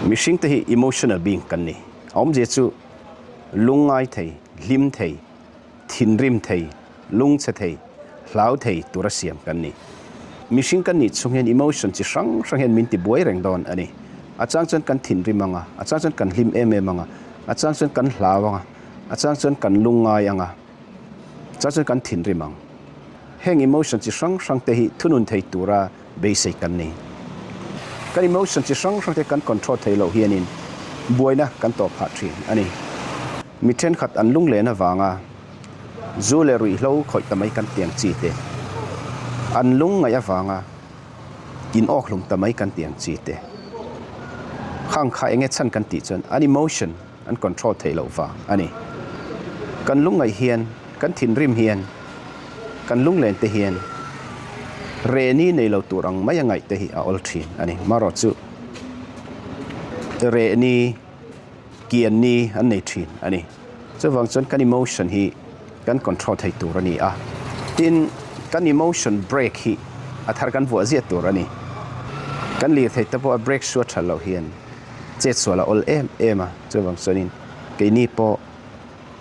Mihringte hi emotional being kan ni. A awmzia chu lungngai thei, hlim thei, thinrim thei, lungchhe thei, hlau thei tura siam kan ni. Mihring kan nih chhung hian emotion chi hrang hrang hian min ti buai reng dawn a ni. A chang chuan kan thinrim ang a, a chang chuan kan hlim em em ang a, a chang chuan kan hlau ang a, a chang chuan kan lungngai ang a, chang chuan kan thinrim ang. Heng emotion chi hrang hrang te hi thunun thei tura beisei kan ni. Kan emotion chi hrang hrang te kan control thei loh hianin buaina kan tawh phah thin a ni. Mi thenkhat an lunglen avanga zu leh ruihhlo khawih ta mai kan tiang chi te, an lung ngaih avanga in awkhlum ta mai kan tiang chi te, khang kha enge chhan kan tih chuan an emotion an control theih loh vang a ni. Kan lungngaih hian, kan thinrim hian, kan lunglen te hian rehni nei lo tur ang mai a ngaih te hi a awl thin a ni. Marawh chu rehni, kianni an nei thin a ni. Chuvang chuan kan emotion hi kan control thei tur a ni a. Tin, kan emotion brake hi a thar kan vuah ziah tur a ni. Kan lirthei te pawh a brake suat that loh hian chet sual a awl em em a, chuvang chuanin keini pawh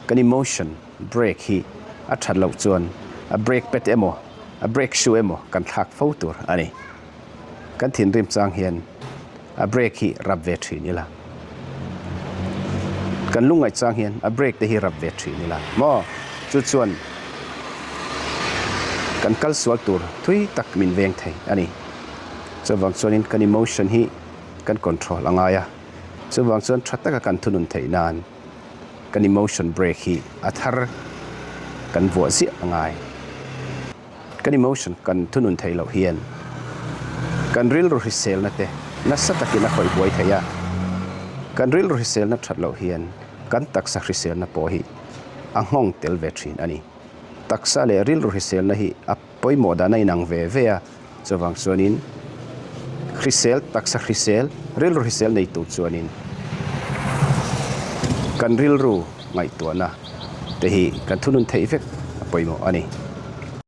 kan emotion brake hi a that loh chuan a brake pad emaw a brake shoe emaw kan thlak fo tur a ni. Kan thinrim chang hian a brake hi rap ve thin ila, kan lungngaih chang hian a brake te hi rap ve thin ila maw? Chu chuan kan kal sual tur thui tak min veng thei a ni. Chuvang chuanin kan emotion hi kan control a ngai a, chuvang chuan tha taka kan thunun theih nan kan emotion brake hi a thar kan vuah ziah a ngai. Kan emotion kan thunun theih loh hian kan rilru hriselna te nasa takin a khawih buai thei a, kan rilru hriselna that loh hian kan taksa hriselna pawh hi a nghawng tel ve thin a ni. Taksa leh rilru hriselna hi a Pawimawh dan a inang ve ve a, chuvang chuanin hrisel, taksa hrisel, rilru hrisel nei tur chuanin kan rilru ngaihtuahna te hi kan thunun theih vek a pawimawh a ni.